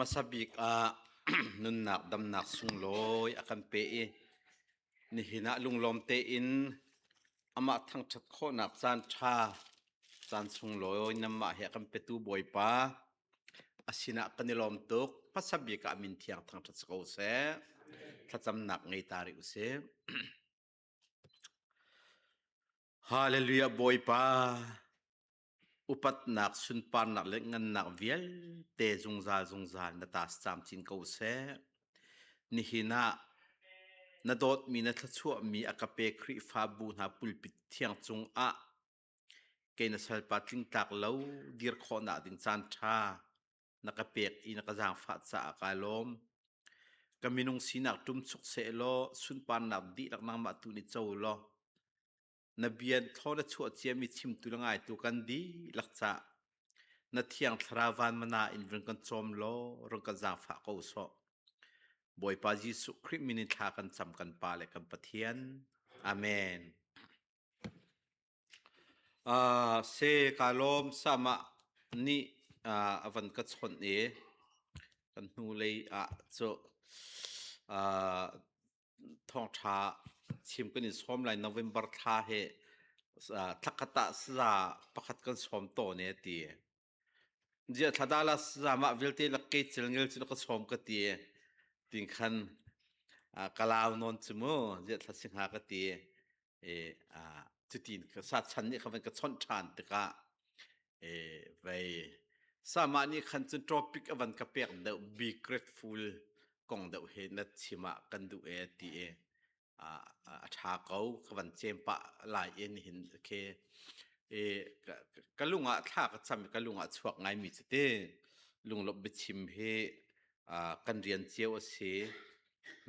Hmasa bik ah nunnak damnak sunglawi a kan pe i nihin ah lunglawm tein amah thangṭhat khawhnak caan ṭha caan sunglawi nanmah he a kan petu Bawipa a sinah kan i lawm tuk. Hmasa bik ah min thiang thangṭhat si ko seh. Thlacamnak ngei ta rih usih. Hallelujah Bawipa Upatnak, sunparnak le ngannak vialte zungzal zungzal na ta camcin ko seh. Nihin ah na dawtmi na thluachuahmi a ka pe Khrihfabu hna pulpit thiang cungah kei na salpa tlingtlak lo dir khawhnak ding caan ṭha na ka pek i na ka zaangfah caah kaa lawm. Ka minung sinak ṭumchuk sehlaw sunparnak dihlak nangmah tu nih co law Na bian thaw na chuah ciami chimtu le ngaitu kan dihlak cah na thiang thlarau van mana in run kan cawm law run kan zaangfah ko sawh. Bawipa Jesuh Khrih min in thla kan cam kan Pa le kan Pathian. Amen. Uh, se ka lawm sama nih uh, avan ka chawnh i kan hnu lei ah cu uh, thawngṭha chim kan in sawm lai November thla hi thlakhat ah saza pakhat kan sawm tawn e ti. Zia thla da la saza mah vialte lak ke cil ngil cu ka sawm ka ti. Tin khan ka lau nawn cu mu zia thla si hnga ka ti. E cutin ka sa chan nih kha van ka chawnh ṭhan tikah e vei sama nih khan cun topic a van ka pek deuh be grateful kong deuh he na chim ah kan duh e ti e a ṭha ko ka van cem pah lai in hin khe e ka lung ah thla ka cham ka lung ah chuak ngai mi cu te lunglawmh biachim hi kan rian cio a si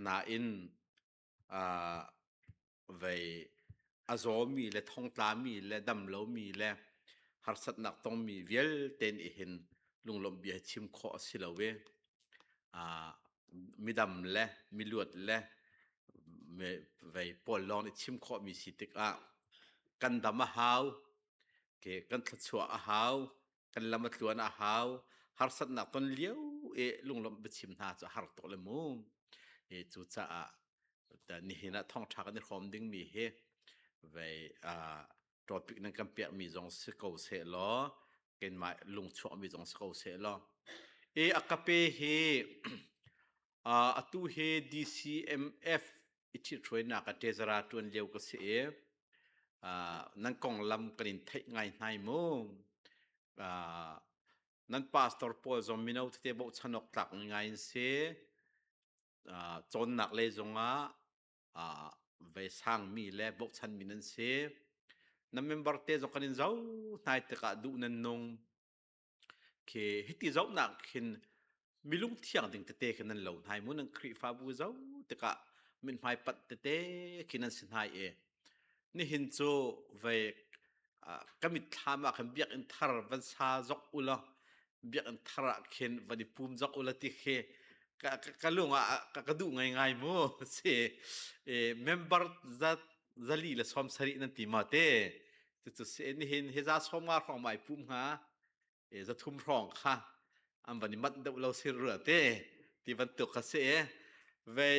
nain vei a zawmi le thongtlami le damlomi le harsatnak tongmi vialte nih hin lunglawmh bia chim khawh a si lo i midam le miluat le vei pawl lawng nih chim khawhmi si tikah kan dam a hau, kan thluachuah a hau, kan lam a tluan a hau, harsatnak ton lio i lunglawmh biachim hna cu a har tuk le mu. Cucaah nihin ah thawngṭha kan i hrawm dingmi hi vei topic nan kan piakmi zong si ko seh law keimah lungchuakmi zong si ko seh law e a ka pe hi atu hi DCMF i ṭhithruainak a ṭezara ṭuan lio ka si i nan konglam kan in theih ngai hnai mu nan pastor pawl zong mino tete bochan awk tlak ngai in si cawnnak lei zongah ve sangmi le bochanmi nan si. Na member te zong kan in zoh hnai tikah duh nan nung. Khi hiti zohnak khin milung thiang ding tete khi nan lo hnai mu nan Khrihfabu zoh tikah mithmai pat tete khi nan si hnai i nihin cu ve ka mitthlam ah khan biakinn thar van sa zok ulaw biakinn thar ah khin van i pum zok ulaw ti khi ka, ka lung ah ka, ka duh ngaingai mu si e, member zat zali le som sarih nan ti ma te cucu si nihin hi za som nga hrawng mai pum hnga e zathum hrawng kha an van i manh deuh lo sir rua te ti bantuk kha si e ve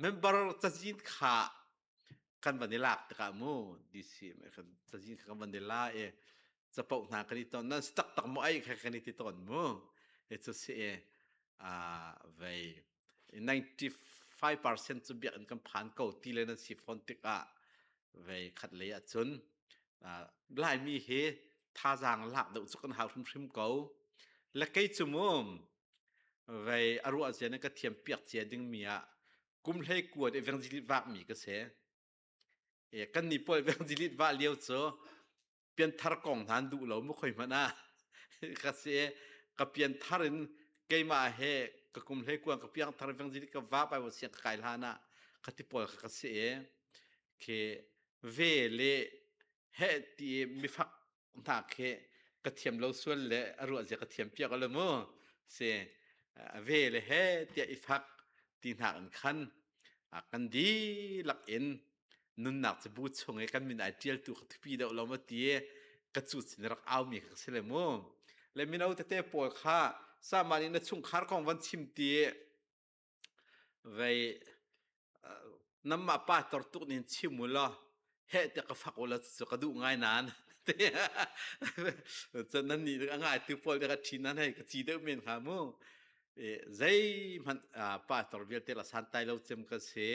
member cazin kha kan van i lak tikah mu DC kan cazin kha kan van i la i capoh hna kan i ton nan si taktak mu ai kha kan i ti tawn mu e cu si e a vei 95% cu biakinn kan phan ko ti le nan si fawn tikah vei khat lei ah cun Laimi hi thazaang lak deuh cu kan hau hrimhrim ko le kei cu mu vei a ruah zia na ka thiam piak cia dingmi ah kum hlei kuat evangelist vakmi ka si. E, kan ni pawl evangelist vah lio cu pianthar kong hna an duh lo mu khoi hmanh ah ka si ka pianthar in keimah he ka kum hlei kuan ka piangthar evangelist ka va pai siang ka kai hlan ah ka ti pawl kha ka si e khi ve le he ti mifak hna khi ka thiam lo sual le a ruah zia ka thiam piak lo mu si ve le he tiah i fak ti hna in khan kan dihlak in nunnak cabu chung i kan min ai ṭial tu kha thupi deuh lo ma ti ka cu sin rak au mi kha si le mu le mino tete pawl kha. Sama nih na chungkhar kong van chim ti vei namah pa tor tuk nin chim u law heh te ka fak u law cu ka duh ngai nan cun nan nih a ngai tu pawl ka ṭhi nan hei ka ci deuh men hnga mu zeihmanh pastor vialte la santai lo cem ka si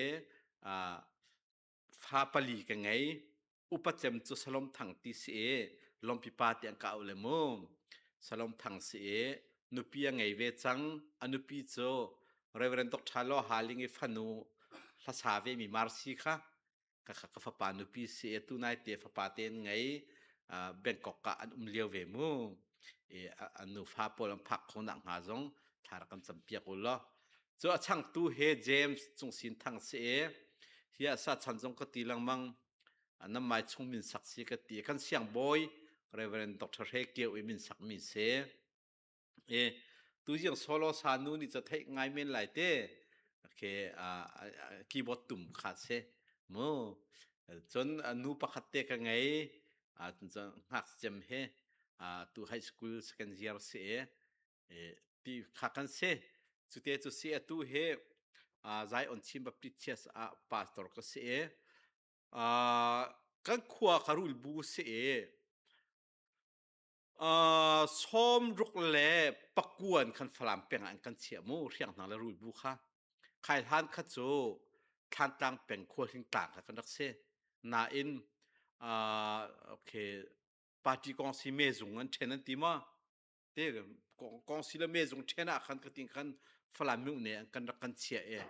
fa pali ka ngei upa cem cu Salom Thang ti si i lompi pa ti an ka auh le mu Salom Thang si i nupi a ngei ve cang a nupi cu Reverend Dr. Lo Haling i fanu hlasa ve mi Marcy kha ka ka fapa nupi si i tunai te fapa te an ngei Bangkok ah an um lio ve mu i an nufa pawl an phak kho nak hnga zong thla rak kan cam piak u law Cu a changtu he James Cungsin Thang si i hi ah sa chan zong ka ti lengmang nan mai chung min sak si ka ti kan siangbawi Reverend Dr. Hre Kio i min sak mi si e tu jiang solo sa nu ni cha theih ngai men lai te okay keyboard tum kha se mu cun nu pakhat te ka ngei ngak cem he tu high school second year si e ti kha kan si. Cute cu si atu hi Zion Chin Baptist Church ah pastor ka si i kan khua ka rul bu si i sawm ruk le pakuan khan Falam peng ah an kan chiah mu hriang hna le rul bu kha khai hlan kha cu Thlantlang peng khualhing tlang kha kan rak si nain okay party kong si me zung an ṭhen an ti ma te kong si le me zung ṭhen ah khan ka tin khan Falam myu ne an kan rak kan chiah e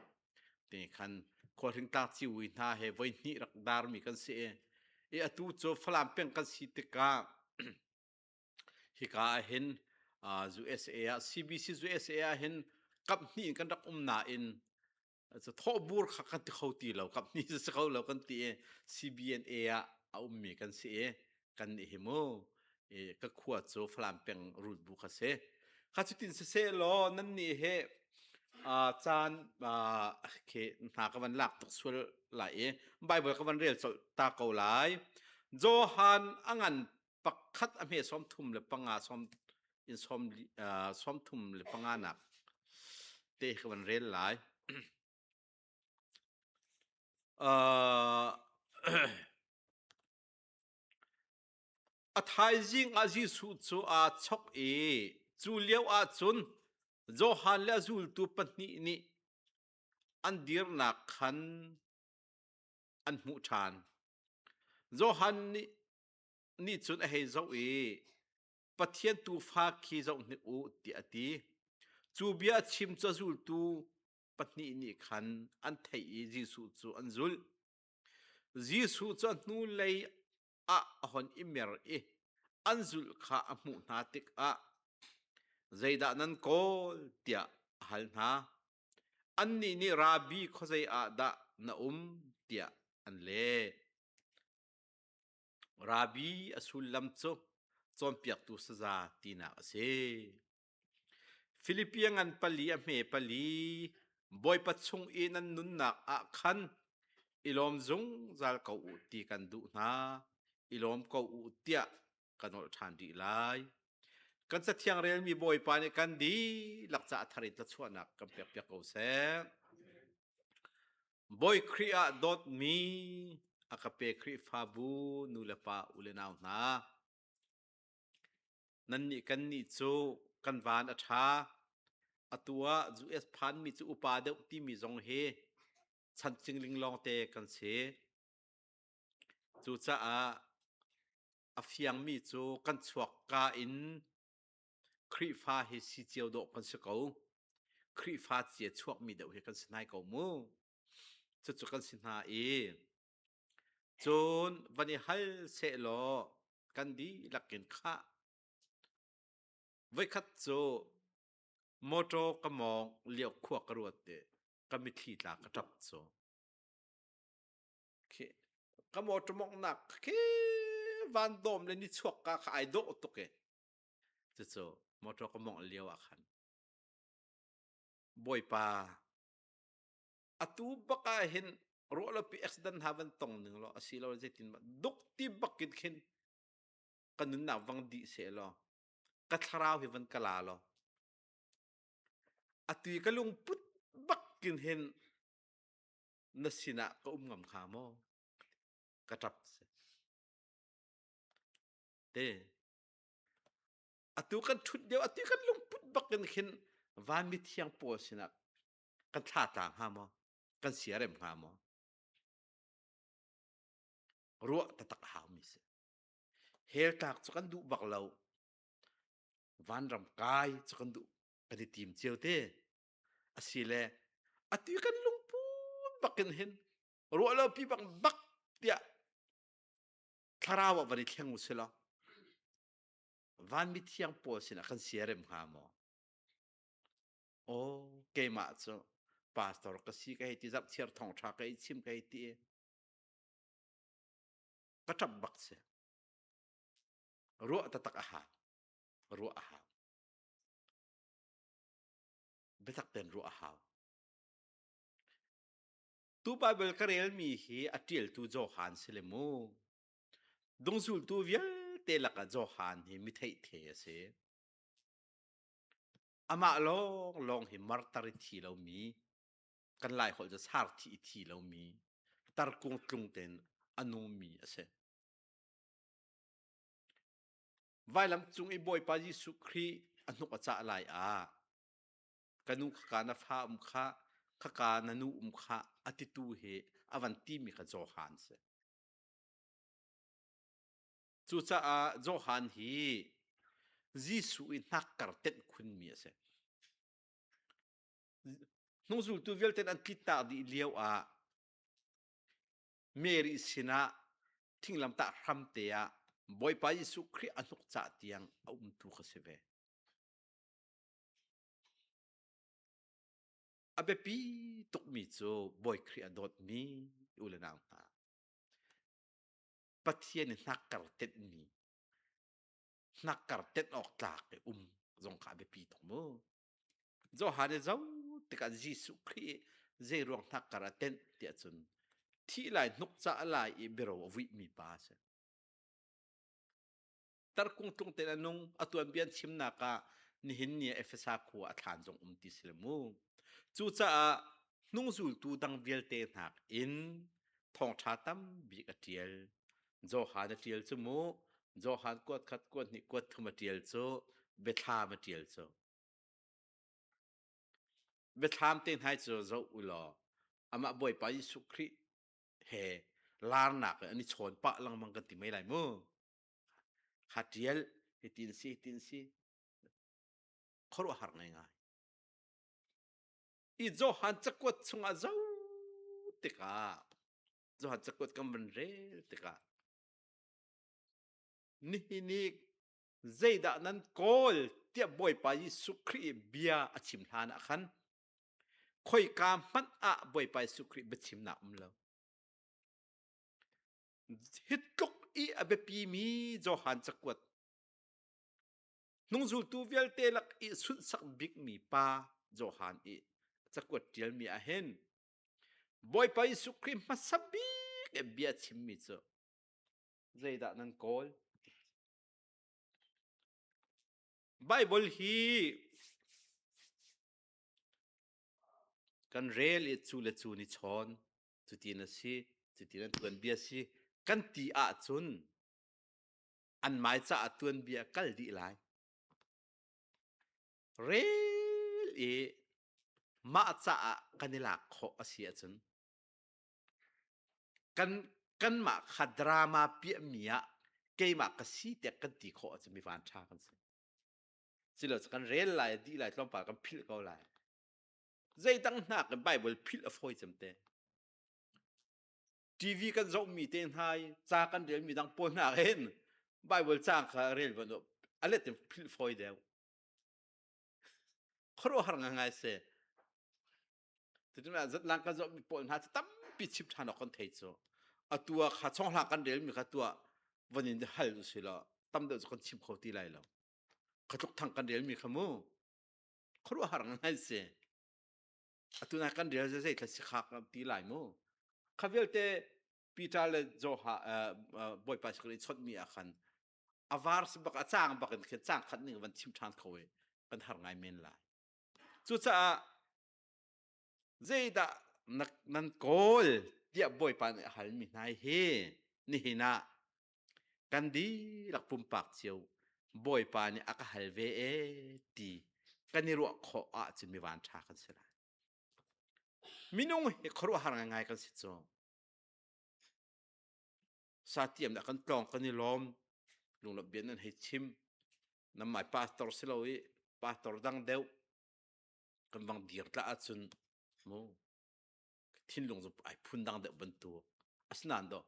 te khan khualhring tlang ciwi hna he voi hnih rak dar mi kan si e i atu cu Falam peng kan si tikah hika ah hin USA ah CBC USA ah hin kap hnih in kan rak um nain thawhbur kha kan ti kho ti lo kap hnih si kho lo kan ti i CBNA ah a ummi kan si i kan nih hi mu i ka khua cu Falam peng rulbu kha si kha cutin siseh law nan nih he caan khi hna ka van lak tuk sual lai i Bible ka van rel colh ta ko lai Johan a ngan pakhat a hme 35 sawm in sawm 35 nak te ka van rel lai. A thaizing ah Jesuh cu aa chok i cu lio ah cun Johan le a zultu pahnih nih an dirnak khan an hmuh ṭhan. Johan nih nih cun a hei zoh i Pathian tuufa khi zoh hnik u tiah a ti. Cu bia a chim cu a zultu pahnih nih khan an theih i Jesuh cu an zulh. Jesuh cu a hnulei ah a hon i mer i an zulh kha a hmuh hna tikah zeidah nan kawl tiah a hal hna. Annih nih Rabbi khuazei ah dah na um tiah an leh. Rabbi a sullam cu cawnpiaktu saza tinak a si. Filipia ngan pali a hme pali Bawipa chung i nan nunnak ah khan i lawm zungzal ko u ti kan duh hna. I lawm ko u tiah ka nolh ṭhan rih lai. Kan cathiang relmi Bawipa nih kan dihlak caah thar in thluachuahnak kan pekpiak ko seh. Bawi Khrih ah dawtmi a ka pe Khrihfabu nu le pa u le nau hna. Nannih kannih cu kan van a ṭha. Atu ah US phanmi cu upa deuh timi zong hi chan cingling lawngte kan si. Cucaah a fiangmi cu kan chuakka in Khrihfa hi si cio dawh kan si ko. Khrihfa cia chuakmi deuh hi kan si nai ko mu. Cucu kan si hna i cun van i hal sehlaw kan dihlak in khah. Voikhat cu motor ka mawng lio khua ka ruat i ka mitthli tla ka ṭap cu. Khi ka motor mawngnak khi van dawm le nichuak ka kha ai dawh tuk i cucu motor ka mawngh lio ah khan Bawipa atu bak ah hin ruahlopi accident hna van tong ning law asilo zeitin duk ti bak in khin ka nunnak vang dih seh law ka thlarau hi van ka la law. Atu i ka lungput bak kin hin na sinah ka um ngam hnga maw? Ka ṭap si. Te atu kan ṭhut deuh atu kan lungput bak in khin van mithiang pawl sinah kan thla tla hnga maw? Kan siarem hnga maw? Ruah taktak a haumi si. Hell tlak cu kan duh bak lo. Vanram kai cu kan duh kan i tim cio te. Asile atu kan lungput bakin hin ruah lo pi bang bak tiah thlarau ah van i thleng u sila van mithiang pawl sinah kan siarem hnga maw? Aw keimah cu pastor ka si ka hei ti zarhchiar thawngṭha ka i chim ka hei ti ka ṭap bak si. Ruah taktak a hau. Ruah a hau. Biatak tein ruah a hau. Tu Bible ka relmi hi a ṭialtu Johan si le mu. Dungsultu vialte lakah Johan hi mi theih a si. Amah lawnglawng hi martar i thi lomi, kan Lai holh cu sarthi i thi lomi, tarkung tlung tein a nungmi a si. Vailam cung i Bawipa Jesuh Khrih a hnuk a cah lai ah ka nu khaka na fa um kha khaka na nu um kha a titu hi a van timi kha Johan si. Cucaah Johan hi Jesuh i hnakkar tenh khunmi a si. Hnungzultu vialte an tlitak dih lio ah Mary sinah thinglamtah hramte ah Bawipa Jesuh Khrih a hnuk cah tiang a umtu kha si ve. A biapi tukmi cu Bawi Khrih a dawtmi u le nau hna. Pathian i hnakkar tenhmi hnakkar tenh awk tlak i um zong kha a biapi tuk mu. Johan i zo tikah Jesuh Khrih zei ruang hnakkar a tenh tiah cun thih lai hnuk cah lai i biaro a vuihmi pa a si. Tarkung tlung tein a nung a tuanbia an chimnak ah nihin ni ah Efesa khua a thlan zong um ti si le mu. Cucaah hnungzultu dang vialte hnak in thawngṭha tam bik a ṭial. Johan a ṭial cu mu, Johan kuat khat kuat hnih kuat thum a ṭial cu, biathlam a ṭial cu. Biathlam te hna cu zoh u law amah Bawipa Jesuh Khrih he larnak in an i chawn pah lengmang kan ti mei lai mu. Kha ṭial hitin si hitin si khuaruahhar ngaingai. I Johan cakuat chungah zo tikah Johan cakuat kan van rel tikah nihin i zeidah nan kawl tiah Bawipa Jesuh Khrih bia a chim hlan ah khan khoika hmanh ah Bawipa Jesuh Khrih biachimnak um lo. Hi tluk i a biapimi Johan cakuat hnungzultu vialte lak i sunhsak bikmi pa Johan i cakuat ṭialmi ah hin Bawipa Jesuh Khrih hmasa bik i bia chimmi cu zeidah nan kawl? Bible hi kan rel i cu le cu ni chawn cutin a si cutin an tuanbia si kan ti ahcun an mai caah tuanbia kal dih lai. Rel i mah caah kan i lak khawh a si ahcun kan kanmah kha drama piahmi ah keimah ka si tiah kan ti khawh ahcun mi van ṭha kan si. Cilo kan rel lai dih lai tlawmpal kan philh ko lai. Zeidang hnak in Bible philh a fawi cem te. TV kan zohmi te hna i ca kan relmi dang pawl hna hin Bible caang kha rel ban a let in philh fawi deuh. Khuaruahhar ngai si. Tutin ah zatlang kan zohmi pawl hna cu tampi chim ṭhan awk kan thei cu. Atu ah kha chonghla kan relmi kha tuah van in hal u si law tam deuh cu kan chim kho ti lai lo. Kha tluk thang kan relmi kha mu. Khuaruahhar ngai si. Atu na kan rel zei thla si kha ti lai mu. Kha vialte Peter le Joha Bawipa sikul i chonhmi ah khan a var si bak a cang bak in khin cang khat ning van chim ṭhan kho i kan har ngai men lai. Cucaah zeidah nan kawl tiah Bawipa nih a halmi hna hi nihin ah kan dihlak pumpak cio Bawipa nih a ka hal ve e ti kan i ruah khawh ahcun mi van ṭha kan si lai. Minung hi khuaruahhar ngaingai kan si cu. Satiam dah kan tlawng kan i lawm. Lunglawmh bia nan hei chim. Namai pastor si lo i pastor dang deuh kan vang dir tlah ahcun mu thinlung cu ai phun dang deuh bantuk. Asinain do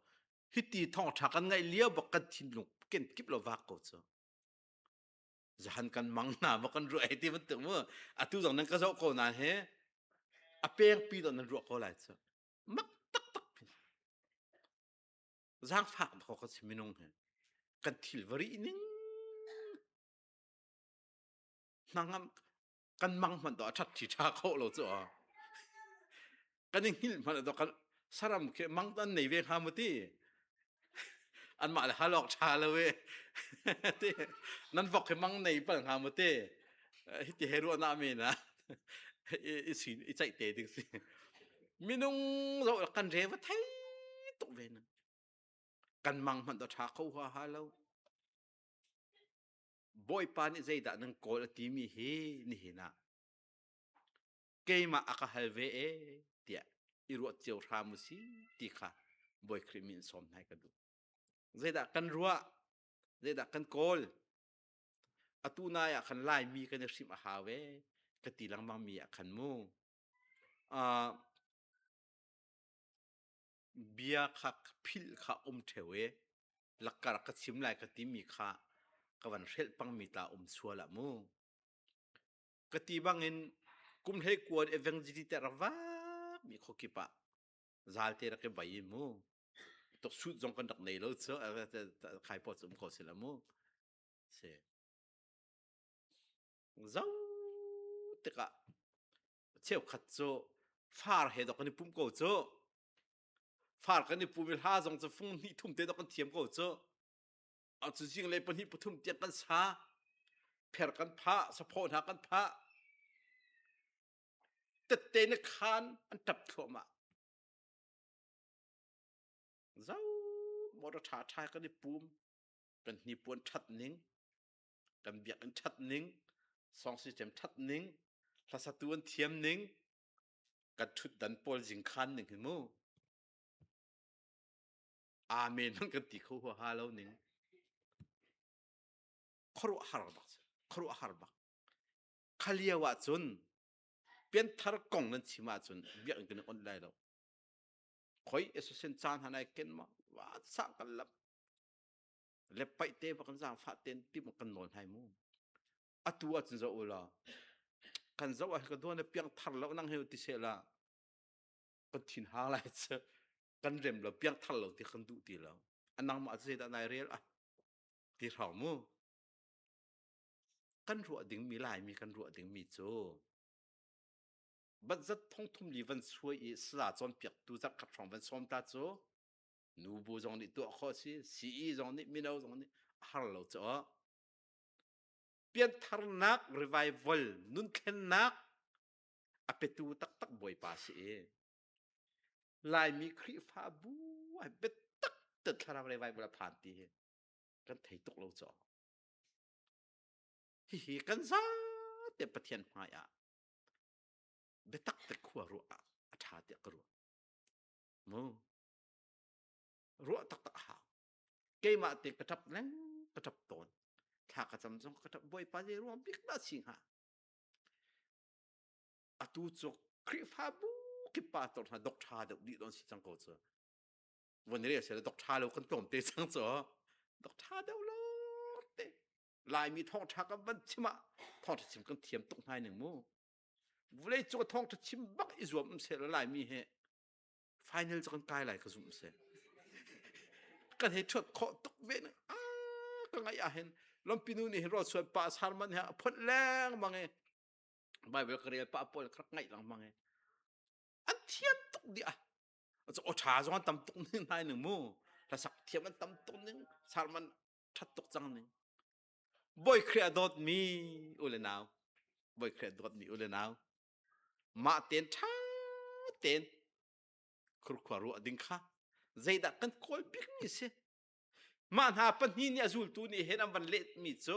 hiti thawngṭha kan ngaih lio bak kan thinlung ken kip lo vak ko cu. Zahan kan mang hna maw kan ruah hei ti bantuk mu. Atu zong nan ka zoh ko nain he a pengpi do nan ruah ko lai cu. Mak taktak zaangfak ko kan si minung he kan thil va rih ning hnangam kan mang hmanh do a ṭhat ṭhi ṭha kho lo cu kan i hngilh hmanh do kan saram khi mang an nei ve hnga mu ti anmah le halok ṭha lo e ti nan vok hi mang nei pal hnga mu ti hiti he ruah na men ah i sin i ceih te ding si minung zo kan re va thei tuk ve na kan mang hmanh do ṭha kho ha ha lo Bawipa nih zeidah nan kawl a timi hi nihin ah keimah a ka hal ve e tiah i ruah cio hram u si ti kha Bawi Khrih min sawm hna ka duh. Zeidah kan ruah? Zeidah kan kawl? Atu nai ah khan Laimi kan i hrimh a hau e ka ti lengmang mi ah khan mu. Uh, bia kha philh kha um ṭheo e lakkar ka chim lai ka timi kha ka van hrelh pangmi ta um sual ah mu. Ka ti bangin kum hlei kuan evangelist te rak vak mi khuakip ah zalte rak i bai i mu. Tok suit zong kan rak nei lo cu khai paw cu um ko sila mu. Si. Zo tikah cheukhat cu far he dok kan i pum ko cu. Far kan i pum i hla zong cu fung hnih thum te dok kan thiam ko cu. Cu zinglei pahnih pathum tiang kan sa. Pher kan phah, saphaw hna kan phah. Tette na khan an ṭap thluahmah. Zo motor ṭha ṭha kan i pum. Kan hnipuan ṭhat ning, kan biakinn ṭhat ning, song system ṭhat ning, hlasatu an thiam ning, kan ṭhutdan pawl zingkhan ning hi mu. Amen an kan ti kho huaha lo ning. Khuaruahhar bak si. Khuaruahhar bak. Kha lio ahcun pianthar kong nan chim ahcun biakinn kan i onh lai lo. Khoi association caan han ai ken ma wa sa kan lam. Le paih te ba kan zaangfah ten ti ma kan nawl hnai mu. Atu ahcun zo ula kan zo ah ka duan piang thar lo nang he ti se la kan thin hang lai cu kan rem lo piang thar lo ti kan duh ti lo anangmah zeidah nai rel ah ti hraw mu kan ruah dingmi laimi kan ruah dingmi cu batzat thong thum li van suai i sala cawnpiaktu zarhkhat hrawng van sawm ta cu nubu zong nih tuah khawh si CE zong nih mino zong nih a har lo cu piantharnak revival nunthlennak a petu taktak Bawipa si i Laimi Khrihfabu ai biatak te thlarau revival a phan ti hi kan thei tuk lo caw. Hihi kan zate Pathian hmai ah biatak te khua ruah ah a ṭha tiah ka ruah. Mu ruah taktak a hau. Keimah te ka ṭap leng ka ṭap tawn. Thla ka cam zong ka ṭap Bawipa zei ruang bik dah si hnga? Atu cu Khrihfabu kip pa tor hna dok ṭha deuh dih don si cang ko cu. Von re se dok ṭha lo kan tlawm te cang cu. Dok ṭha deuh lo te. Laimi thawngṭha kan van chim ah thawngṭha chim kan thiam tuk hnai ning mu. Vulei cung thawngṭha chim bak i zuam um seh Laimi he final cu kan kai lai ka zumh si. Kan hei ṭhuat khawh tuk ve ning. Ah, ka ngaih ah hin lompi nu nih hin rawl suan pa sarman he a phonh lengmang i Bible ka rel pa pawl ka rak ngaih lengmang i an thiam tuk dih ah aw ṭha zong an tam tuk ning nai ning mu hlasak thiam an tam tuk ning sarman ṭhat tuk cang ning Bawi Khrih a dawtmi u le nau. Voi khat dawtmi u le nau mah ten ṭha tein khurkhua ruah ding kha zeidah kan kawl bikmi si? Mah hna pahnih nih a zultu nih hin an van lehmi cu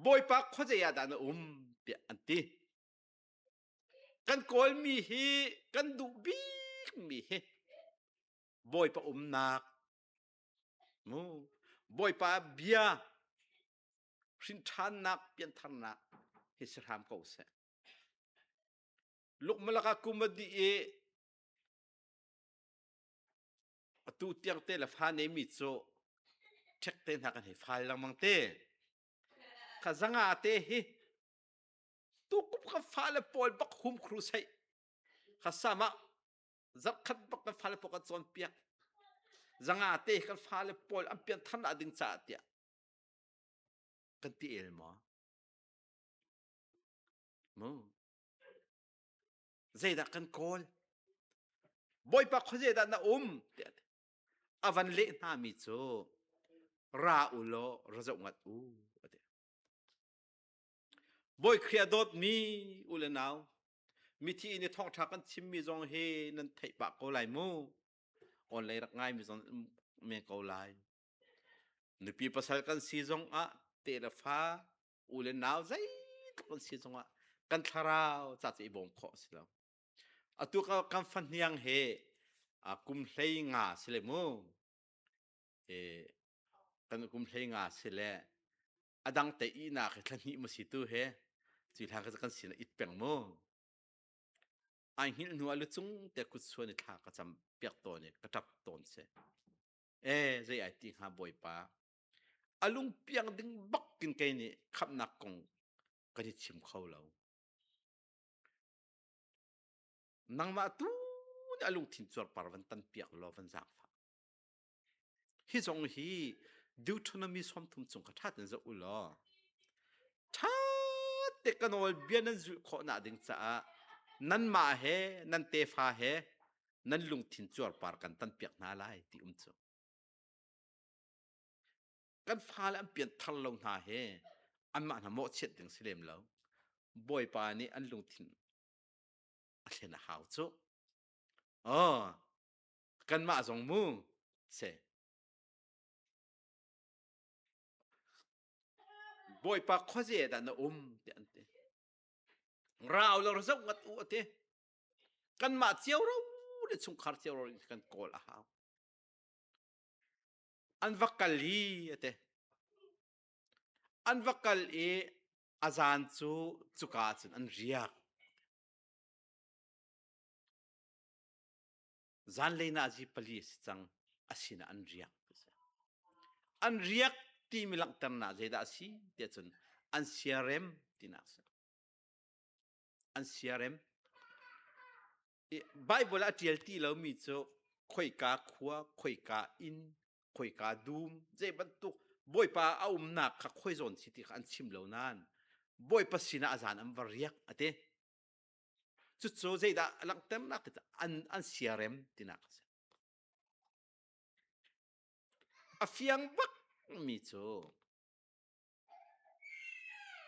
Bawipa khuazei ah dah na um tiah an ti. Kan kawlmi hi kan duh bikmi hi Bawipa umnak mu Bawipa bia hrinṭhannak piantharnak hi si hram ko seh. Lukmalak ah kum a dih i atu tiang te le fa neimi cu ṭhek te hna kan hei fal lengmang te. Kha zanga te hi tukum ka fale pawl bak hum khru sei. Kha sama zarhkhat bak kan fale pawl kan cawnpiak. Zanga te kan fale pawl an pian than ding caah tiah kan ti el maw? Mu. Zeidah kan kawl? Bawipa khuazeidah na um? tiah a van leh hna mi cu ra u law ra zoh ngat u a ti. Bawi Khrih a dawtmi u le nau, mithi in i thawngṭha kan chimmi zong hi nan theih pah ko lai mu. Online rak ngaimi zong men ko lai. Nupi pasal kan si zong ah te le fa u le nau zeitluk kan si zongah kan thlarau ca cu i bawm khawh a si lo. Atu ka kan fahniang he kum hlei nga si le mu. E, kan kum hlei nga si le a dang te ihnak hi thla hnih mu si tu he cui hlan kan sin it peng mu. Ai hngilh hnu ah lucung te kut suan i thla ka cam piak tawn i ka ṭap tawn si. E zei ai ti hnga Bawipa a lungpiang ding bak in kei nih khamhnak kong kan i chim kho lo. Nangmah tu nih a lungthin cuarpar van tan piak law van zaangfah. Hi zong hi Deuteronomy 30 chung kha ṭha tein zoh u law ṭha te ka nawl bia nan zulh khawhnak ding caah nanmah he nan tefa he nan lungthin cuarpar kan tan piak hna lai ti um cu. Kan fale an pian thar lo hna he anmah hna mawhchiat ding si lem lo. Bawipa nih an lungthin a thlen a hau cu. Oh, kanmah zong mu se. Bawipa khuaze dah na um tiah an ti. Rau lo zoh ngat u a ti. Kanmah cio ro le chungkhar cio ro kan kawl a hau. An va kal i a ti. An va kal i a zan cu cuka ah cun an riak. Zanlei nazi pali a si cang. A sinah an riak. An riak timi langhternak zeidah a si tiah cun an siarem tinak a si. An siarem. Bible ah a ṭial ti lomi cu khoika khua, khoika inn, khoika dum, zei bantuk Bawipa a umnak kha khoi zawn si ti kha an chim lo nain Bawipa sinah a zan an va riak a ti. Cucu zeidah a langhternak ti an, an siarem tinak a si. A fiang bakmi cu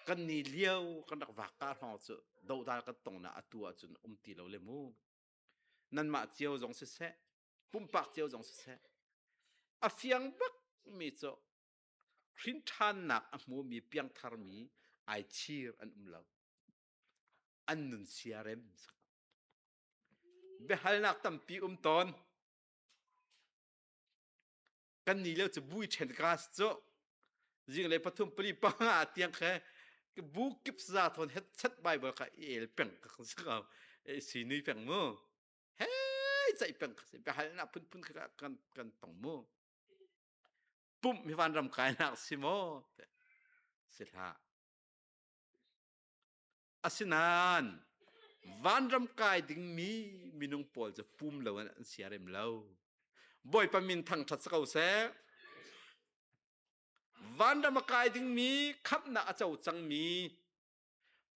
Kan ni lio kan rak vak ka hrawng cu dodal kan tong na atu ahcun um ti lo le mu. Nanmah cio zong siseh, pumpak cio zong siseh, a fiang bak mi cu hrinṭhannak a hmumi piangtharmi ai chir an um lo. An nun siarem. Biahalnak tampi um tawn. Kan ni lio cu bui ṭhen ka si cu zinglei pathum pali panga tiang khe bu kip za thon het chat bible kha i el peng ka si ko si nui peng mu he ceih peng ka si biahalnak phunphun kha kan kan tong mu pumh mi van ram kainak si maw si hlah Asinain vanram kai dingmi minung pawl cu pum lo in an siarem lo. Bawipa min thangṭhat si ko seh. Vanram a kai dingmi khamhnak a co cangmi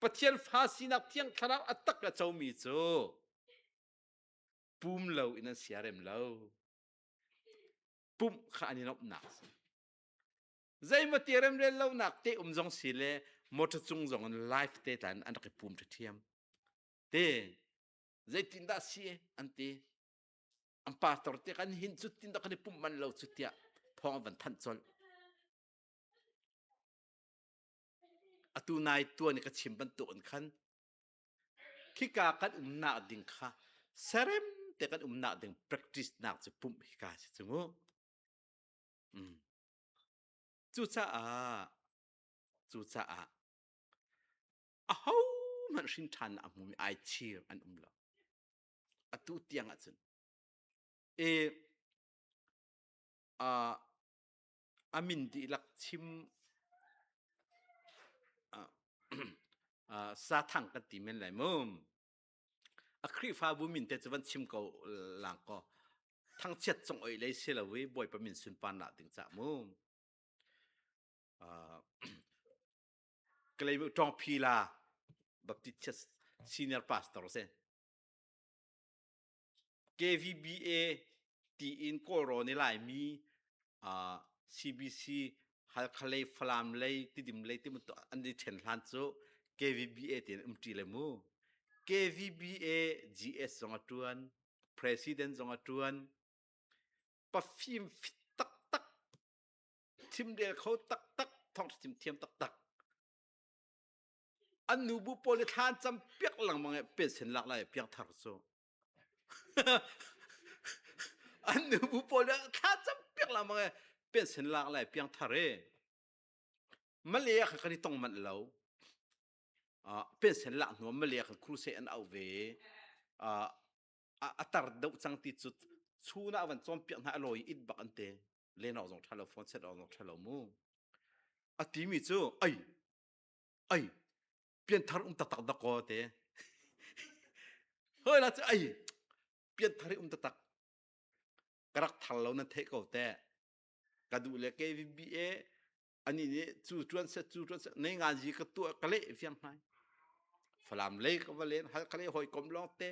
Pathian fa sinak thiang thlarau a tak a comi cu pum lo in an siarem lo. Pumh kha an i nuamhnak a si. Zeimaw ti remrel lonak te um zong si le Motor cung zong in live te tlan an rak i pum ṭhiam. Te zeitindah si an ti. An pastor te kan hin cu tin dah kan i pumh man lo cu tiah thawng an van thanh colh. Atu nai tuan i ka chim bantuk in khan khika kan umnak ding kha serem te kan umnak ding practice nak cu pumh hika si cu mu. Mm. Cucaah cucaah aho hmanh hrin ṭhan a hmumi ai chir an um lo. Atu tiang ahcun e uh, a min dihlak chim uh, uh, sathang kan ti men lai mu. A Khrihfabu min te cu van chim ko lang ko. Thangchiat cong oi lei si lo i Bawipa min sunpan nak ding ca mu. Uh, Kalay Tong Phila Baptist Church senior pastor se. KVBA tiin Kawlrawn i Laimi uh, CBC Halkha lei Falam lei Tidim lei ti bantuk an i ṭhen hlan cu KVBA tiin um ṭi le mu. KVBA GS zong a ṭuan, President zong a ṭuan. Pafim fit taktak, chimrel kho taktak, thawngṭha chim thiam taktak. An nubu pawl i thlan cam piak lengmang i pension lak lai piangthar cu. An nubu pawl i thla cam piak lengmang i pension lak lai piangthar i Malay ah khan kan i tong manh lo. Uh, pension lak hnu Malay ah khan crusade an au ve. Uh, a tar deuh cang ti cu chun ah van cawnpiak hna a lawi it bak an te. Len awk zong ṭha lo, phone set awk zong ṭha lo mu. A timi cu ai ai pianthar um taktak dakaw te hoi la cu ai pianthar um taktak ka rak thar lo nan theih ko te ka duh le KVBA ani nih cu tuan set cu tuan set nei nga ji ka tuah ka leh fiang hnai falam lei ka va len hal ka lei hoi kom long te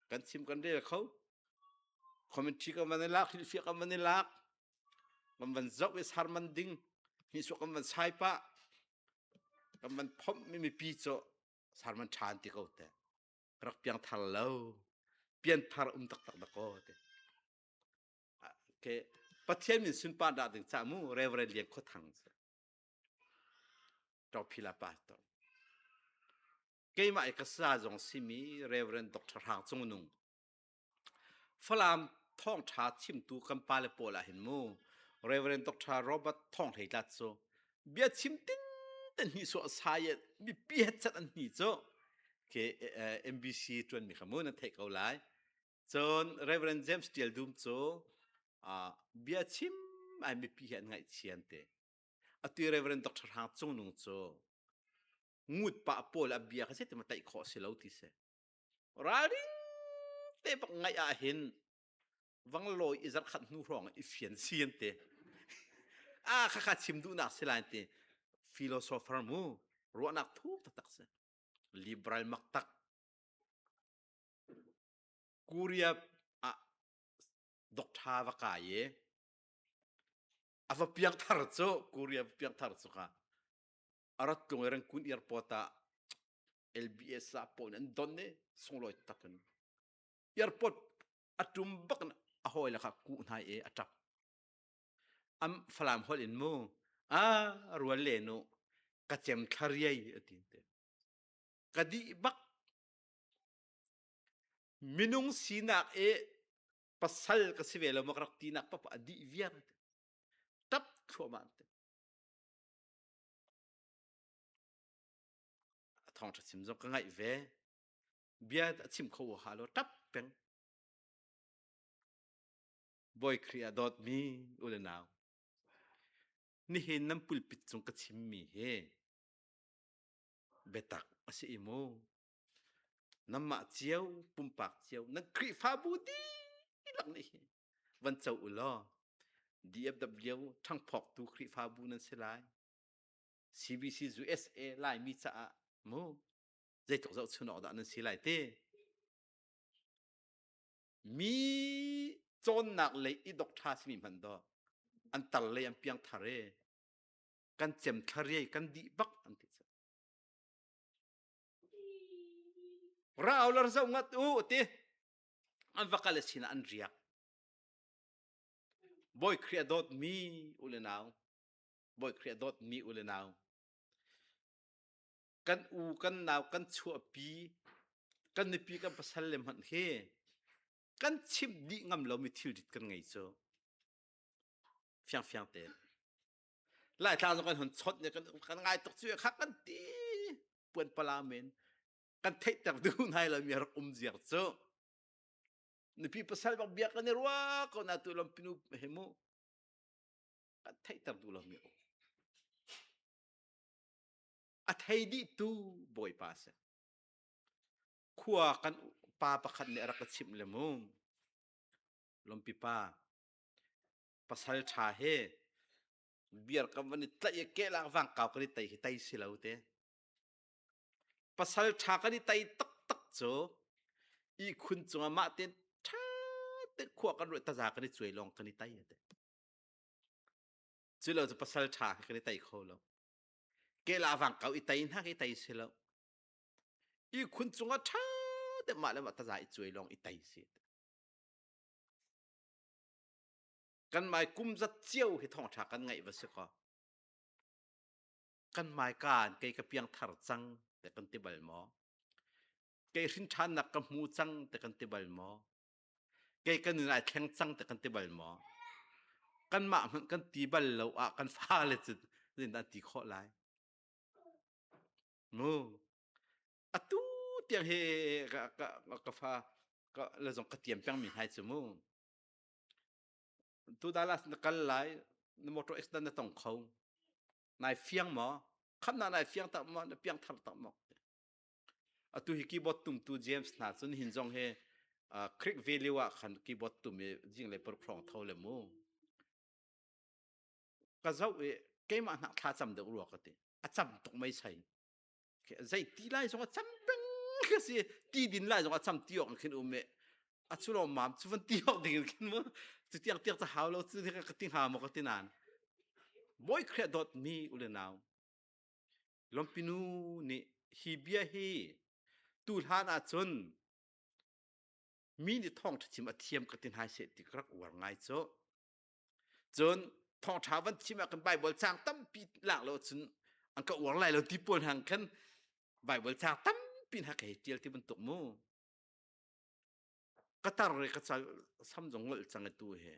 kan chim kan rel kho commentary kan van i lak hrilhfiah kan van i lak kan van zoh i sarman ding hnih kan van sai pah kan van phomh mi mipi cu sarman ṭhan ti ko te rak piang thar lo pian thar um taktak da ko te okay Pathian min sunpar dah ding ca mu Reverend Lian Khaw Thang cu Ṭophila pastor Keimah i ka sa zong simi Reverend Dr. Hrang Cung Nung. Falam thawngṭha chimtu kan pale pawl ah hin mu Reverend Dr. Robert Thawng Hlei Tlat cu bia chim tin ten hni suah sai mipi het chat an hni cu ke MBC ṭuan mi kha mu nan theih ko lai. Cun Reverend James Tial Dum cu bia chim ai mipi hi an ngaihchian te. Atu Reverend Dr. Hrang Cung Nung cu ngut pah pawl a bia kha zeitin tlaih khawh si lo ti si. Ralring te bak ngaih ah hin vang lawi i zarkhat hnu hrawng i fian si an ti. Ah khakha chim duhnak si lai ti. Philosopher mu ruahnak thuk taktak si. Liberal mak tak. Korea ah doctor va kai i a va piangthar cu Korea va piangthar cu ka a rat tlung i Rangoon airport ah LBS ah pawn an don i sunglawi tak in airport a tum bak in a hawi le kha kuh hna i a ṭap am Falam holh in mu a rual le nu ka cem thlariai a ti te ka dih bak minung sinak i pasal ka si ve lo mak rak tinak papa a dih viar tap thluahmah te a thawngṭha chim zong ka ngaih ve bia a chim kho ha lo ṭap peng Bawi Khrih ah dawtmi u le nau nihin nan pulpit cung ka chimmi hi biatak a si i mu nanmah cio pumpak cio nan Khrihfabu dihlak nih hi van co u law DFW ṭhangphawktu Khrihfabu nan si lai CBC USA Laimi caah mu zeitluk zohchun awk dah nan si lai ti mi cawnnak lei i dok ṭha simi hmanh daw an tar lei an piang thar e. Kan cem thlariai kan dih bak an ti cu. Rau lar zo ngat u ti an va kal sinah an riak. Bawi Khrih a dawtmi u le nau, Bawi Khrih a dawtmi u le nau, kan u kan nau kan chuahpi kan nupi kan pasal le hmanh hi kan chimh dih ngam lomi thilrit kan ngei cu fiangfiang tein Laitlang zong kan hun chawnh ne kan kan ngai tuk cu kha kan ti puan pala men kan theihter duh nai lo mi rak um ziar cu nupi pasal bak bia kan i ruah ko na tu lam pinu he mu kan theihter duh lo mi a thei dih tu bawipa si khua kan pa pakhat nih a rak ka chimh le mu lompi pa pasal ṭha he biar kan van i tlaih i kehlak vangkau kan i tei hi tei si lo te pasal ṭha kan i tei taktak cu ihkhun cungah mah tein ṭha te khua kan ruah taza kan i cuai lawng kan i tei te cu lo cu pasal ṭha kan i tei kho lo kehla vangkau i tei hna i tei si lo ihkhun cungah ṭha te mah le mah taza i cuai lawng i tei si Kan mai kum zat cio hi thawngṭha kan ngaih va si kaw kan mai kaan kei ka piang thar cang te kan ti bal maw? Kei hrin ṭhannak ka hmu cang te kan ti bal maw? Kei ka nun ai thleng cang te kan ti bal maw? Kanmah hmanh kan ti bal lo ah kan fale cu zeitindah an ti khawh lai? Mu atu tiang hi ka ka ka fa ka le zong ka tiam peng mi hai cu mu tu Dallas na kal lai na motor accident na tong kho nai fiang maw khamna nai fiang tak maw na piang thar tak maw atu hi keyboard tum tu James hna cun hin zong he Creek Valley ah khan keyboard tum i jing le par khrong tho le mu ka zoh i keimah hna thla cam deuh rua ka ti a cam tuk mei sai zei ti lai zong a cam peng ka si ti din lai zong a cam ti awk khin um e a chu lo mam chu van ti awk ding khin mu chu tiang tiang cha hau lo chu ka ti hnga mo ka ti nan bawi khre dot mi ule nau lompinu nih hi bia hi tu hlan ah cun mi nih thawng ṭha chim a thiam ka ti hnai se ti ka rak uar ngai cu Cun thawngṭha van chim ah kan Bible caang tampi lak lo cun an ka uar lai lo ti pawl hang khan Bible caang tampi hna ka hei ṭial ti bantuk mu. Ka tar re ka cal sam zong ngolh cang tu he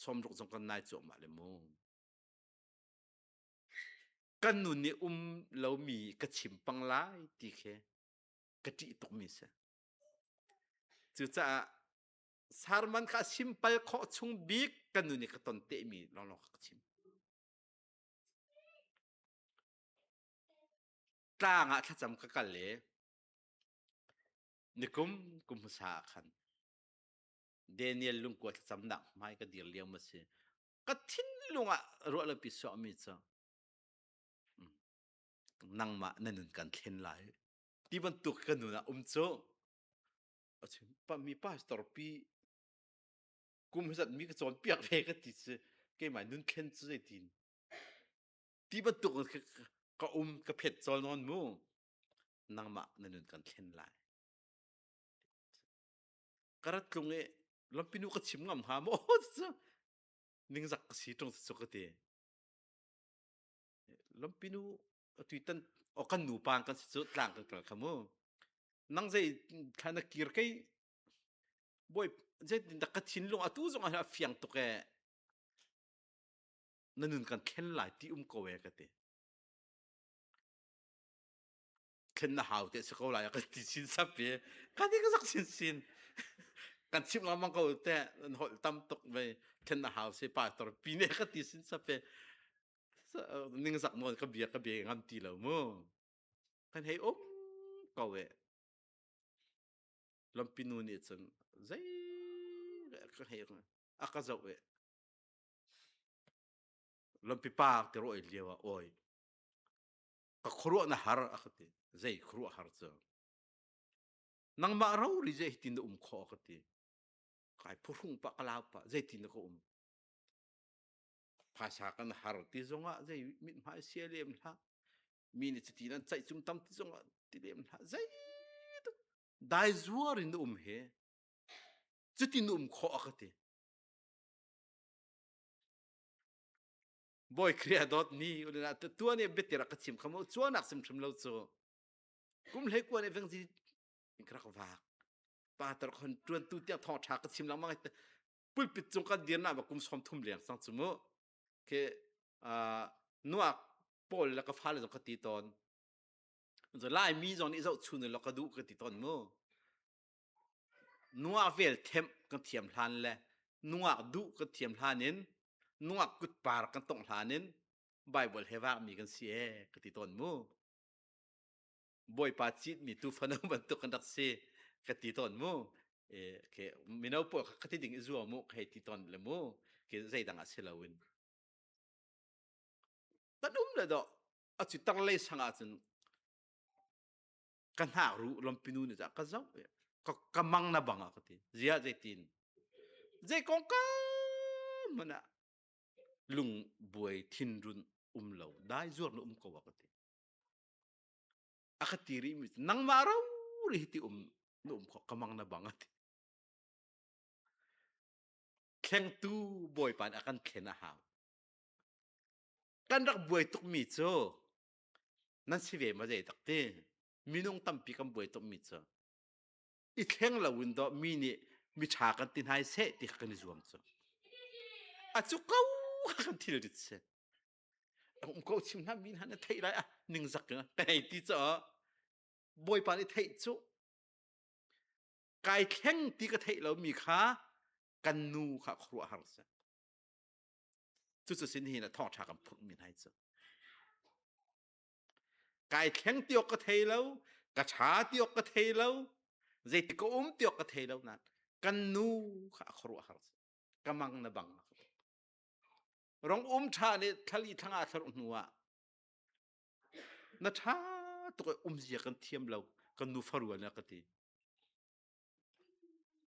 sawmruk zong kan nai cuahmah le mu. Kan nun nih um lomi ka chim pang lai ti khi ka ṭih tukmi si. Cucaah Sermon kha simpal khawh chung bik kan nun i ka ton tehmi lawnglawng ka chim. Tlang ah thlacam ka kal i nikum kum hmasa ah khan Daniel lungkua thlacamnak hmai ka dir lio ma si. Ka thinlung ah ruah lopi suahmi cu nangmah na nun kan thlen lai ti bantuk ka nun ah um cu a chim mi pastor pi kum zat mi ka cawnpiak ve ka ti cu keimah nun thlen cu zeitin ti bantuk ka um ka phet cawl nawn mu nangmah na nun kan thlen lai ka rat tlung i lampinu ka chim ngam hnga maw cu ningzak ka si ṭung cu ka ti Lampinu atuitan o kan nu pa kan si cu tlang kan kal kha mu. Nang zei thla na kir kei bawi zeitin dah ka thinlung atu zong ah a fiang tuk e na nun kan thlen lai ti um ko e ka ti. Thlen na hau te si ko lai ka ti chin sap i ka ti ka zak sin sin kan chim lengmang ko te an holh tam tuk ve thlen na hau si pastor pi ne ka ti sin sap i ningzak nawn ka bia ka bia ngam ti lo mu kan hei um ko e lampi nu nih cun zei ka hei a ka zoh e lampi pa ti ro lio ah oi ka khuaruah na har a ka ti zei khuaruah har cu nangmah ro ri zei tin na um khawh a ka ti kai phuhrung pa ka lau pa zeitin na ka um. Phaisa kan har ti zongah zei mithmai sia lem hlah. Mi nih cuti nan ceih cum tam ti zongah ti lem hlah. Zei dai zuar in na um he cuti na um khawh a ka ti. Bawi Khrih a dawt ni ulina tuan i biatir a ka chim kha mu cuanak sim hrim lo cu kum hlei kuan i vengzi ka rak vak pa tar khon tuan tu tiang thong tha ka chim lengmang pulpit cung kan dir na ba kum som thum leng sang chu mu ke nuak pawl le ka fale zong ka ti ton zo lai mi zong nih zoh chun lo ka duh ka ti ton mu Nungak vel themh kan thiam hlan le nungak duh kan thiam hlan in nungak kutpar kan tongh hlan in Bible he vakmi kan si ee ka ti tawn mu. Bawipa citmi tu fano bantuk kan rak si ka ti tawn mu. E, ke mino pawl kha ti ding i zuam mu hei ti tawn le mu ke zeidang ah si loin. Tan um le do a cu tar lei sang ah cun ka hnak ru lompinu nih ka zoh ka ka mang na bang a ka ti zia zeitin zei kong ka mana lung buai thinrun um lo dai zuar na um ko a ka ti a ka ti ri mi nangmah ro ri ti um na um kho ka mang na bang a ti thlengtu bawipa nih a kan thlen a hau kan rak buai tuk mi cu nan si ve ma zei tak ti minung tampi kan buai tuk mi cu i thleng lo in dawh mi nih mi ṭha kan ti hnai seh ti kha kan i zuam cu a cu ko kha kan thil rit si um ko chim hna mi hna na theih lai ah ningzak ka hei ti cu bawipa nih theih cu kai thleng ti ka theih lo mi kha kan nu kha khuaruah har si Cucu sin hi na thawngṭha kan phurh mi hna cu. Kai thleng ti awk ka thei lo, ka ṭha ti awk ka thei lo, zeiti ka um ti awk ka thei lo nain kan nu kha a khuaruah har ka mang na bang. Rong um ṭha nih thlali thlanga thlaruk hnu ah na ṭha tuk um zia kan thiam lo kan nu farual na ka ti.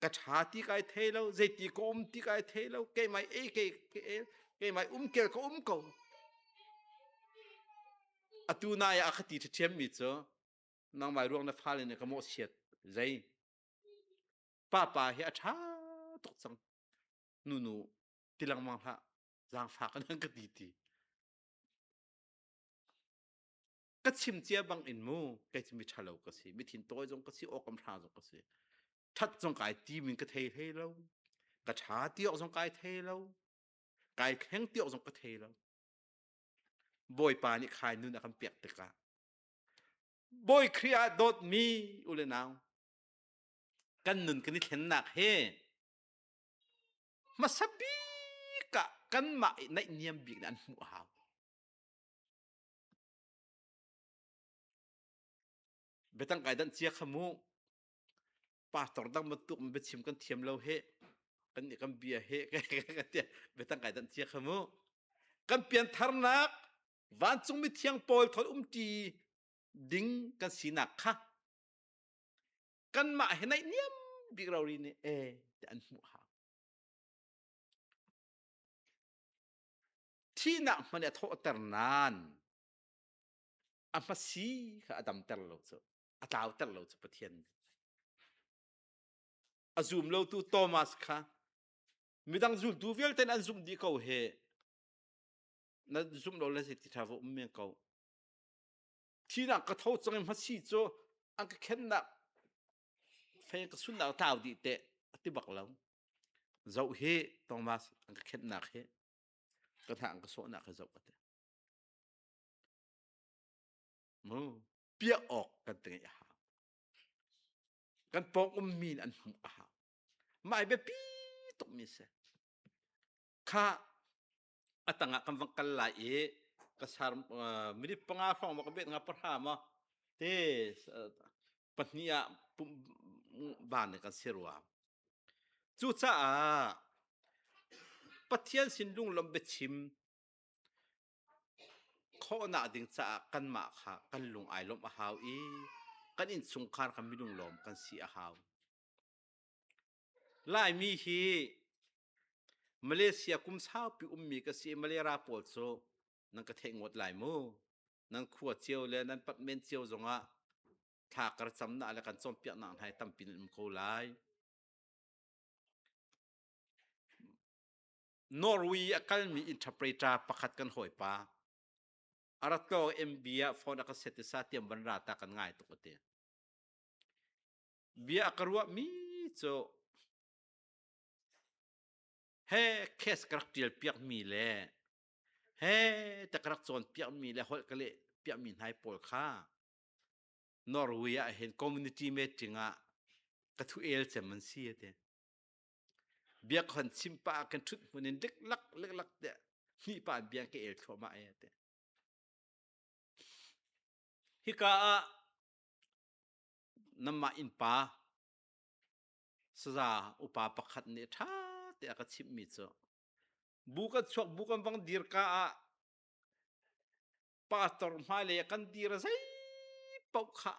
Ka ṭha ti kai thei lo, zeiti ka um ti kai thei lo, keimah ei ke keimah umkel ka um ko. Atu nai ah a ka ti ṭhiam mi cu nangmah ruang na fale nih ka mawhchiat zei papa hi a ṭha tuk cang nunu ti lengmang hlah zaangfak nan ka ti ti Ka chim cia bang in mu kei cu mi ṭhalo ka si mi thin tawi zong ka si awkam hra zong ka si ṭhat zong kai ti min ka thei hlei lo ka ṭha ti awk zong kai thei lo kai thleng ti awk zong ka thei lo Bawipa nih khai nun a kan pek tikah Bawi Khrih ah dawtmi u le nau kan nun kan i thlennak he hmasa bik ah kanmah i naihniam bik nih an hmuh a hau. Biatang kai danh cia kha mu. Pastor dang bantuk biachim kan thiam lo he kan nih kan bia he biatang kai danh cia kha mu. Kan piantharnak vancung mithiang pawl thol umṭi ding kan sinak kha kanmah he naih niam bik rori nih e ti an hmuh hau. Thihnak hmanh a thawhter nain a hmasi kha a damter lo cu a tlauter lo cu Pathian nih. A zum lotu Thomas kha midang zultu vialte an zumh dih ko he na zumh lo le ti ṭha va um men ko. Thihnak ka tho cang i hmasi cu an ka khennak fei ka sunnak tlau dih teh a ti bak lo. Zoh hi Thomas an ka khennak hi ka hna an ka sawhnak hi zoh ka ti. Mu piah awk kan ti ngeih a hau. Kan pawng ummi nih an hmuh a hau. Mah hi biapi tukmi si. Kha a tangah kan van kal lai i ka sar minute panga hrawng ma ka bet nga pahra ma te pahnih ah van kan si rua. Cucaah Pathian sin lunglawmh biachim khawhnak ding caah kanmah kha kan lung ai lawmh a hau i kan innchungkhar kha minung lawm kan si a hau. Laimi hi Malaysia kum saupi ummi ka si i Malay pawl cu nan ka theih ngawt lai mu. Nan khua cio le nan patmen cio zongah thla kar camnak le kan cawnpiaknak hna hi tampi nan um ko lai. Norway a kalmi interpreter pakhat kan hawipa a rat ko MB ah phone a ka set i sa tiam van ra ta kan ngai tuk ati. Bia a ka ruahmi cu he case ka rak tial piakmi le he ta ka rak cawn piakmi le holh ka leh piakmi hnai pawl kha Norway ah hin community meeting ah ka thu el cem an si ati. Biak hon chim pa kan thut hmun in liklak liklak te hni pa biang ka el thluahmah e ati. Hika ah namah innpa saza upa pakhat nih ṭha te a ka chimhmi cu bu kan chuak bu kan vang dir ka ah pastor hmailei ah kan dir zei paoh kha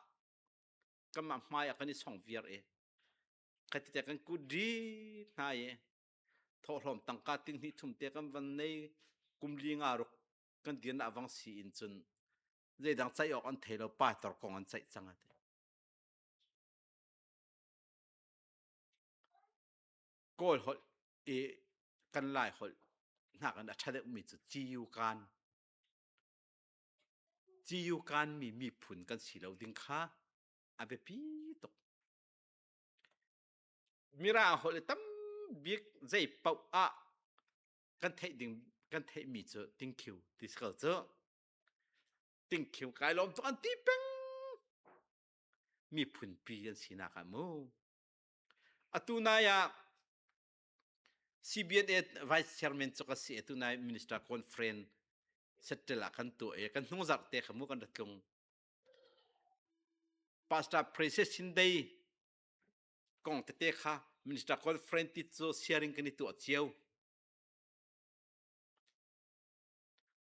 kanmah hmai ah kan i song viar i khati te kan kut ri hna i thawhlawm tangka ting hnih thum te kan van nei kum li nga ruk kan dir na vang si in cun zeidang ceih awk an thei lo pastor kong an ceih cang ati Kawl holh i kan Lai holh nakin a ṭha deuhmi cu ciu kan. Ciu kan mi miphun kan si lo ding kha a biapi tuk. Mirang holh i tam bik zei paoh ah kan theih ding kan theihmi cu thank you ti si ko cu. Thank you kai lawm tuk an ti peng. Miphunpi an sinak ah mu. Atu nai ah CBNA Vice Chairman cu ka si. Atu nai Minister Conference settle ah kan tuah i kan hnungzarh te kha mu kan ra tlung. Pastor Precious Sindei kong tete kha Minister Conference ti cu sharing kan i tuah cio.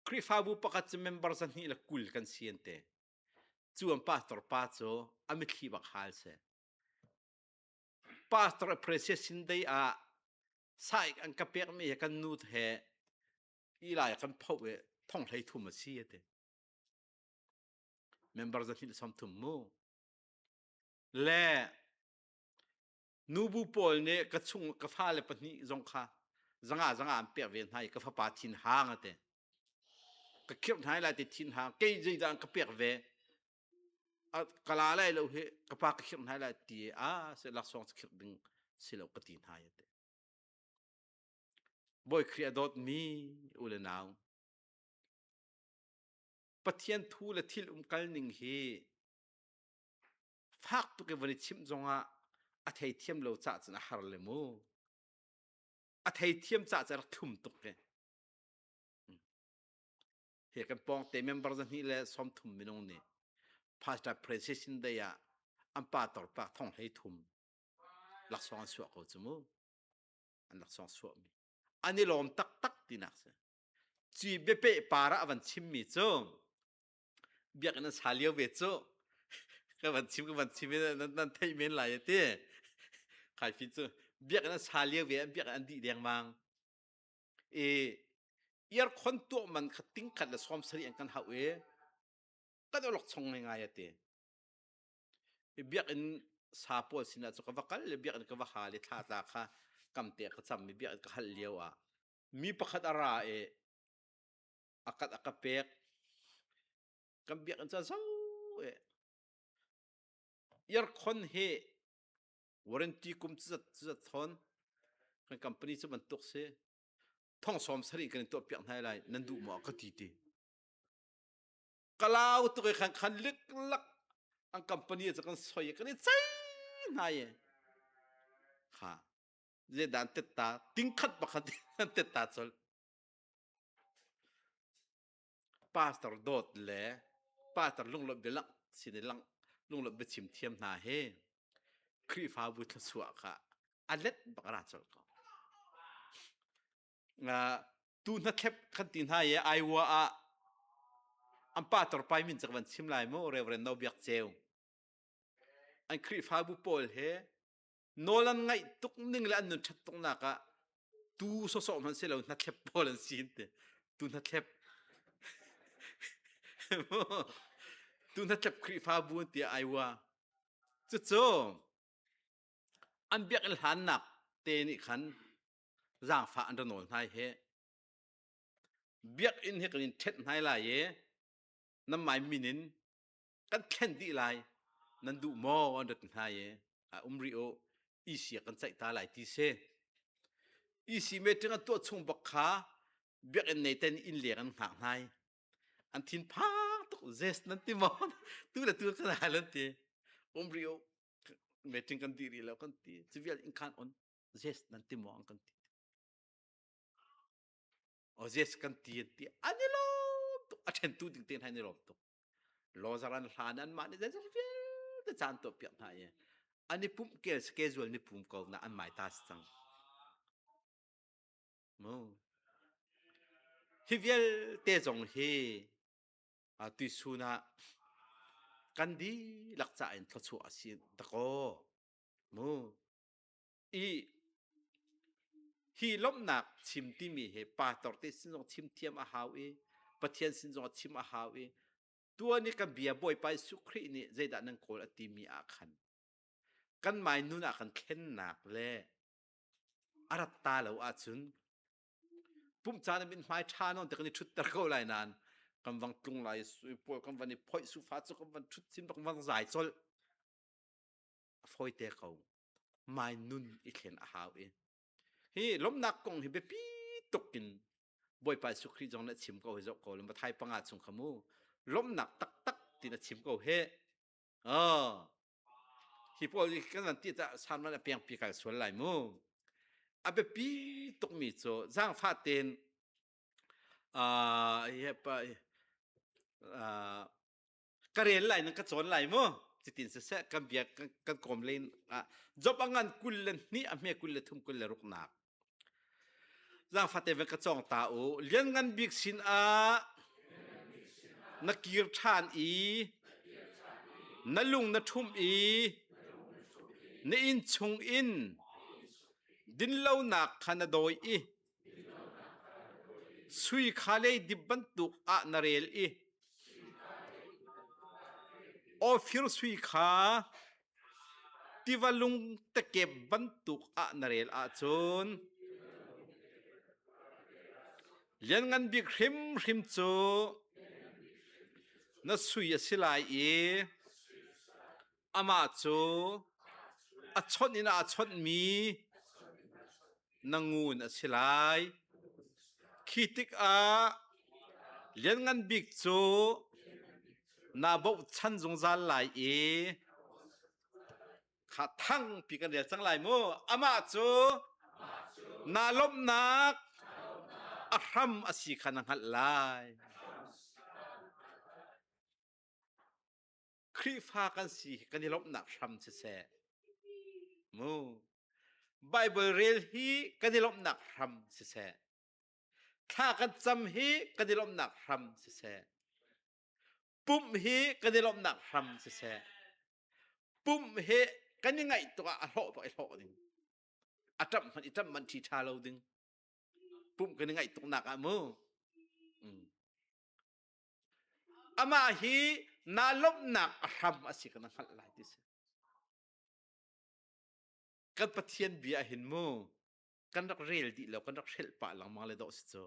Khrihfabu pakhat cu member 220 kan si an ti. Cu an pastor pa cu a mitthli bak hal si. Pastor appreciation day ah saik an ka pekmi he kan nu he ilai kan pho i thong hlei thum a si ati. Member 230 mu. Le Nubu pawl nih ka chung ka fale pahnih zong kha zanga zanga an pek ve hna i ka fapa thin hang a ti. Ka khirh hna lai ti thin hang kei zeidah an ka pek ve ka la lai lo hi ka pa ka khirh hna lai ti a se laksawng khirh ding si lo ka ti hna a ti. Bawi Khrih a dawtmi u le nau Pathian thu le thil umkal ning hi fak tuk i van i chimh zongah a theithiam lo cah cun a har le mu a theithiam cah cu a rak thlum tuk ke he kan pawng te member 230 minung nih pastor precision day ah an pa tor pak thong hlei thum laksawng an suah ko cu mu an laksawng suah mi an i lawm taktak tinak si ci biapeh para a van chimmi cu biakinn an sa lio ve cu ka van chim ka van chim nan nan theih men lai ti khai fi cu biakinn an sa lio ve an biakinn an dih dengmang i earkhon tuah man kha ting khat le sawm sarih an kan hauh i kan olok chung ngai ngai ati i biakinn sa pawl sinah cu ka va kal le biakinn ka va hal i thla tla kha kam te ka cam i biakinn ka hal lio ah mi pakhat a ra i a kat a ka pek kan biakinn ca zo e earcon hi warranty kum zat zat thon kan company cu bantuk si thong som sari kan tuah piak hna lai nan duh maw ka ti ti kalau tuk i khan khan lik lak an company cu kan soi kan i chai hna ye kha zedan tetta tingkhat pakhat tetta chol Pastor dawt le pastor lunglawmh bialangh sin i langh lunglawmh biachim thiam hna hi Khrihfabu thluachuah kha a let bak a ra colh ko. Uh, tu hnathlep kan ti hna i Iowa ah an pastor pai min cak van chim lai mu Reverend No Biak Ceu. An Khrihfabu pawl he nawl an ngaih tuk ning le an nun ṭhat tuk nak ah. Tu sawsawh hmanh si lo hnathlep pawl an si te. Tu hnathlep. Tu hnathlep Khrihfabu an ti Iowa. Cucu an biakinn hlannak te nih khan zaangfah an ra nawl hna hi. Biakinn hi kan in ṭhenh hna lai i nan mai min in kan thlen dih lai nan duh maw an rat hna i a um rih u EC kan ceih ta lai ti si. EC meeting an tuah chung bak kha biakinn nei ten inn leng an hngak hnai. An thin phang tuk zes nan ti maw tu le tu kan hal an ti um rih u meeting kan dih rih lo kan ti civial in khan on zes nan ti maw an kan ti. O zes kan ti an ti an i lawm tuk a ṭhen tu ding te hna an i lawm tuk. Lawzar an hlan an mah nih zeizong vialte caan tuah piak hna i an i pumh kel schedule ni pum ko na an mai ta si cang. Mu. Hi vialte zong hi tuisun ah kan dihlak ca in thluachuah a si dakaw. Mu. I hi lawmhnak chim timi hi pastor te sin zong chim thiam a hau i Pathian sin zong chim a hau i tuan i kan bia Bawipa Jesuh Khrih nih zeidah nan kawl a timi ah khan kan mai nun ah kan thlennak le a rat ta lo ahcun pumh caan in hmai ṭha nawn te kan i ṭhutter ko lai nain kan vang tlung lai pawl kan van i phoih sufa cu kan van ṭhut chin kan van zai colh a fawite ko mai nun i thlen a hau i hi lawmhnak kong hi biapi tuk in Bawipa Jesuh Khrih zong nih a chim ko hi zoh ko Mathai panga chung kha mu lawmhnak taktak tin a chim ko he oh hi pawl hi kan van ti ta san man a peng pi kal sual lai mu a biapi tukmi cu zaangfah ten uh, hi pa uh, ka rel lai nan ka cawn lai mu cutin siseh kan bia kan kawm len ah job a ngan 22 a hme 23 26 nak zaangfate ve ka cawng ta u lianngan bik sin ah na kir ṭhan i na lung na ṭhumh i na inn chung in dinlonak kha na dawi i Sui kha leidip bantuk ah na rel i Ophir sui kha tiva lung tekep bantuk ah na rel ahcun Lianngan bik hrimhrim cu na sui a si lai i amah cu a chawnh in aa chawnhmi na ngun a si lai. Khi tikah Lianngan Bik cu naa bochan zungzal lai i kha thangpi kan rel cang lai mu. Amah cu naa lawmhnak a hram a si kha na hngalh lai. Khrihfa kan si hi kan i lawmhnak hram siseh. Mu. Bible rel hi kan i lawmhnak hram siseh. Thla kan cam hi kan i lawmhnak hram siseh. Pumh hi kan i lawmhnak hram siseh. Pumh hi kan i ngaih tuk ah a hlawh bak i hlawh ding. A ṭamh hmanh i ṭamh manh ṭhi ṭha lo ding. Pumh kan i ngaih tuknak ah mu. Mm. Amah hi naa lawmhnak a hram a si kha na hngalh lai ti si. Kan Pathian bia hin mu kan rak rel dih lo kan rak hrelh pah lengmang le dawh si cu.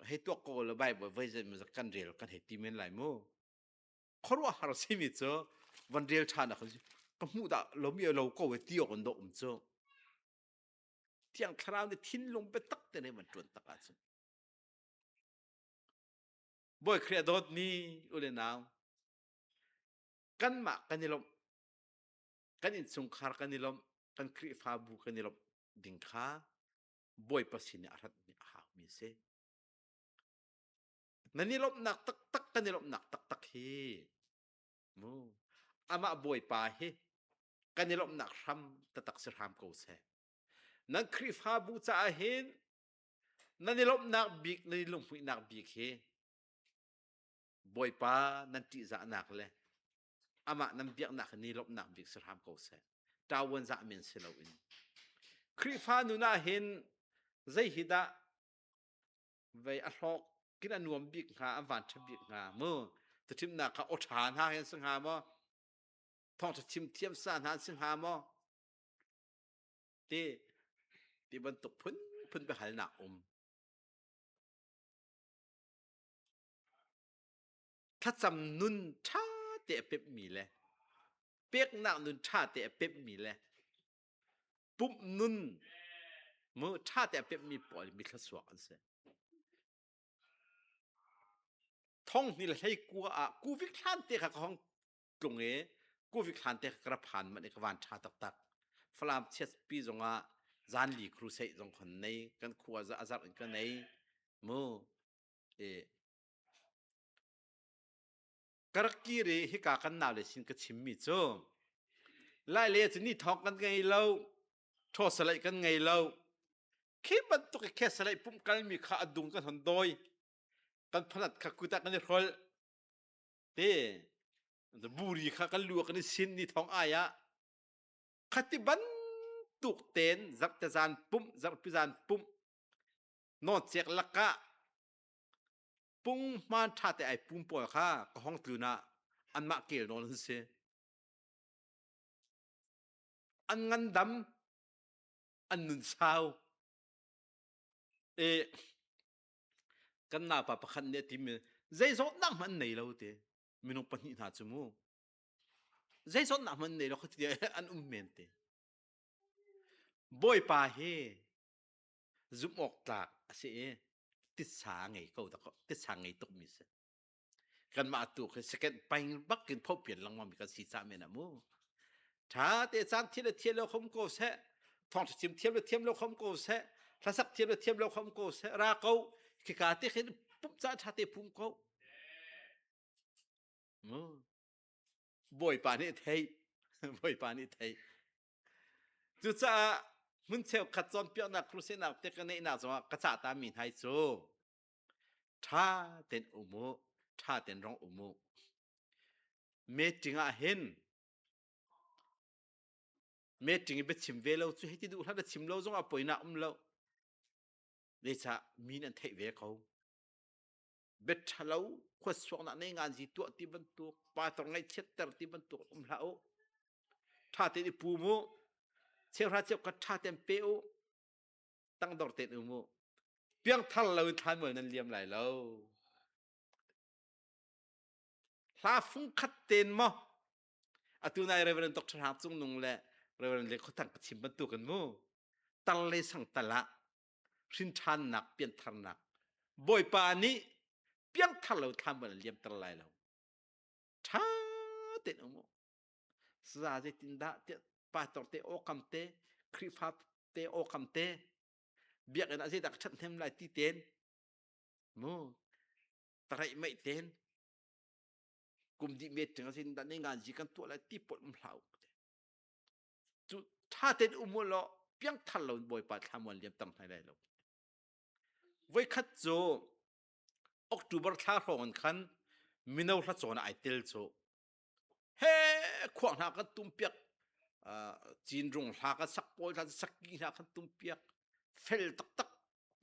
Hei tuak ko lo Bible voi zei kan rel kan hei ti men lai mu. Khuaruahhar simi cu van rel ṭhan ah ka hmuh dah lomi lo ko e ti awk in dawh um cu. Thiang Thlarau nih thinlung biatak te nih van ṭuan tak ahcun. Bawi Khrih a dawtmi u le nau, kanmah kan i lawmh, kan innchungkhar kan i lawmh, kan Khrihfabu kan i lawmh ding kha Bawipa sin i a ratmi a haumi a si. Nan i lawmhnak taktak kan i lawmhnak taktak hi mu amah Bawipa hi kan i lawmhnak hram taktak si hram ko seh. Nan Khrihfabu caah hin Nan i lawmhnak bik, nan i lunghmuihnak bik hi Bawipa nan ṭihzahnak le amah nan biaknak hi ni lawmhnak bik si hram ko seh. Ṭavuan zah men si loin. Khrihfa nun ah hin zei hi dah vei a hlawk kin a nuam bik hnga an van ṭha bik hnga mu cathimnak kha aw ṭha hna hin si hnga maw thawngṭha chim thiam sa hna an si hnga maw ti ti bantuk phun phun biahalnak um thlacam nun ṭha te a pemhmi le peknak nun ṭha te a pemhmi le pumh nun mu ṭha te a pemhmi pawl mi thluachuak an si. Thong hni le hlei kua ah kuvik hlan te kha ka hong tlung i kuvik hlan te kha ka ra phan manh i ka van ṭha taktak. Falam chiat pi zongah zanli crusade zong khon nei kan khua a zarh in ka nei mu e Ka rak kir i hika kan naule sin ka chimmi cu Lai le cu ni thawng kan ngei lo, ṭhaw salaih kan ngei lo. Khi bantuk i khe salaih pumh kalmi kha a dung kan hon dawi. Kan phanat kha kut ah kan i hrolh. Te buri kha kan lu ah kan i sin ni thawng ai ah khati bantuk ten zarhte zan pumh zarhpi zan pumh nawncek lakah Punghman ṭha te ai pum pawl kha ka hong tlun ah anmah kel nawn an si. An ngandam, an nun sau. E, kan naupa pakhat nih a timi zei zawtnak hmanh an nei lo te minung pahnih hna cu mu zei zawtnak hmanh an nei lo kha ti an um men te Bawipa hi zumh awk tlak a si i titsa ngei ko titsa ngei tukmi si kanmah tu khi second paing bak in phopian lengmang mi kan si ca men ah mu tha te caan thiam le thiam lo khom ko seh thawngtha chim thiam le thiam lo khom ko seh hlasak thiam le thiam lo khom ko seh ra ko khika te khin pum ca tha te pum ko mu Bawipa nih theih Bawipa nih theih Cucaah hmun cheukhat cawnpiaknak crusade te ka neihnak zongah ka cah ta mi hna cu ṭha tein um u, ṭha tein rong um u. Meeting ah hin meeting i biachim ve lo cu hei ti duh hlah na chim lo zongah poinak um lo. Zeicah min an theih ve ko. Biaṭhalo khuasuaknak nei nganzi tuah ti bantuk, pastor ngaihchiatter ti bantuk um hlah u. Ṭha tein i pum u. Cheuhra cheukhat ṭha tein pe u. Tangdor tein um u. Piangthar lo in thlanmual nan liam lai lo. Hla fungkhat tein maw atu nai Reverend Dr. Hang Cung Nung le Reverend Le Khaw Thang ka chim bantukin mu tar le sang tal ah hrinṭhannak piantharnak Bawipa nih piangthar lo thlanmual an liamter lai lo. Ṭha tein um u. Saza zeitindah tiah pastor te awkam te Khrihfa te awkam te biakinn ah zeidah ka ṭhathnem lai ti ten mu taraih meih ten kum dih met ṭing a zeitindah ne nganzi kan tuah lai ti pawl um hlah u. Cu ṭha tein um u law piangthar lo in Bawipa thlamuan liam tam hlai lai lo. Voikhat cu October thla hrawng in khan mino hla cawn ah ai tel cu he khuang hna kan tum piak cinrung hla kan sak pawl hla sakki hna kan tum piak fel taktak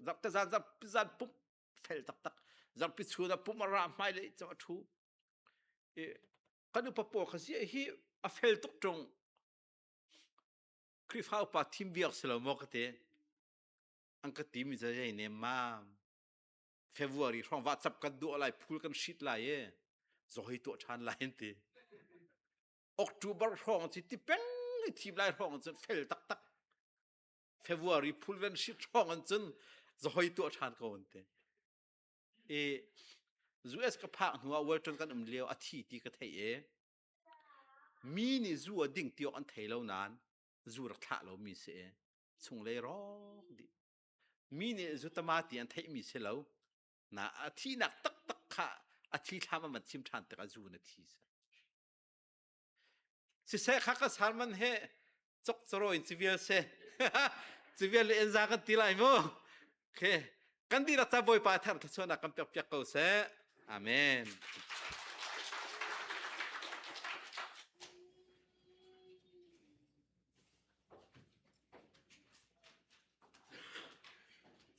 zarhte zan zarhpi zan pumh fel taktak zarhpi chun ah pumh a ra hmai lei cu a ṭhu i kan upa pawl kha ziah hi a fel tuk ṭung Khrihfa upa thim biak si lo maw ka ti an ka ti mi zei ne mam February hrawng va cap kan duah lai phul kan hrit lai e zohoi tuah ṭhan lai an ti October hrawng ci ti peng i thim lai hrawng cun fel taktak February phul ven hrit hrawng an cun zohoi tuah ṭhan ko an ti i US ka phak hnu ah Walton kan um lio a thi ti ka theih e mi nih zu a ding ti awk an thei lo nain zu rak thlah lo mi si e chunglei rawk dih mi nih zutama ti an theihmi si lo na a thihnak taktak kha a thi thlam an van chim ṭhan tikah zu na thi siseh kha ka sarman he cok caro in civial se civial le enza kan ti lai mu okay kan dihlak ca bawipa thar thluachuahnak kan pek piak ko seh amen.